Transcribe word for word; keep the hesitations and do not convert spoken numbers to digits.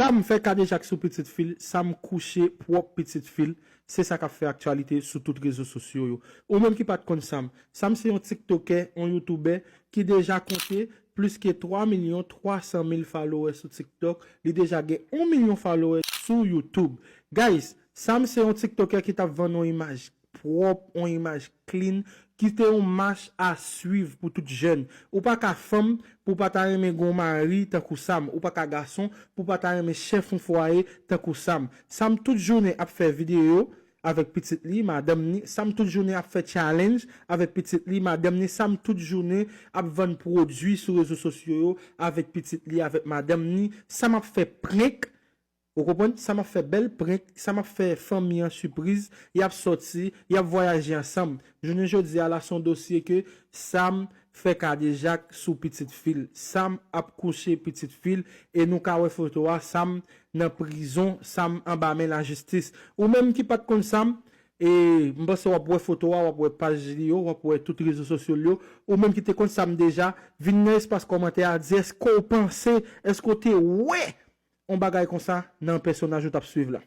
Sam fè kadejak sou pitit fi l, Sam kouche pwòp pitit fi l, se sa k ap fè aktyalite sou tout rezo sosyo yo. Ou menm ki pa t konn Sam, Sam se yon tiktokè, yon youtubè ki deja konte plis ke twa milyon twa san mil followers sou TikTok, li deja gen yon milyon followers sou YouTube. Guys, Sam se yon tiktokè ki t ap vann yon imaj pwòp, yon imaj clean, ki te yon mach a swiv pou tout jèn. Ou pa ka fanm pou pa ta renmen gon mari tankou Sam. Ou pa ka gason pou pa ta renmen chèf yon fwaye tankou Sam. Sam tout jounen ap fè videyo avèk pitit li, madanm ni. Sam tout jounen ap fè challenge avèk pitit li, madanm ni. Sam tout jounen ap vann pwodui sou rezo sosyo yo avèk pitit li, avèk madanm ni. Sam ap fè prank. Ou konprann? Sam ap fè bèl prank, Sam ap fè fanmi an sipriz, y ap sòti, y ap vwayaje ansanm. Jounen jodi a la, se yon dosye ke Sam fè kadejak sou pitit fi l. Sam ap kouche pitit fi l, e nou ka wè foto a, Sam nan prizon, Sam anba men lajistis. Ou menm ki pa t konn Sam, e m panse w ap wè foto a, w ap wè paj li yo, w ap wè tout rezo sosyo l yo. Ou menm ki te konn Sam deja, vin nan espas kòmantè a, di èske w panse, èske w te wè yon bagay konsa nan pèsonaj ou t ap swiv la?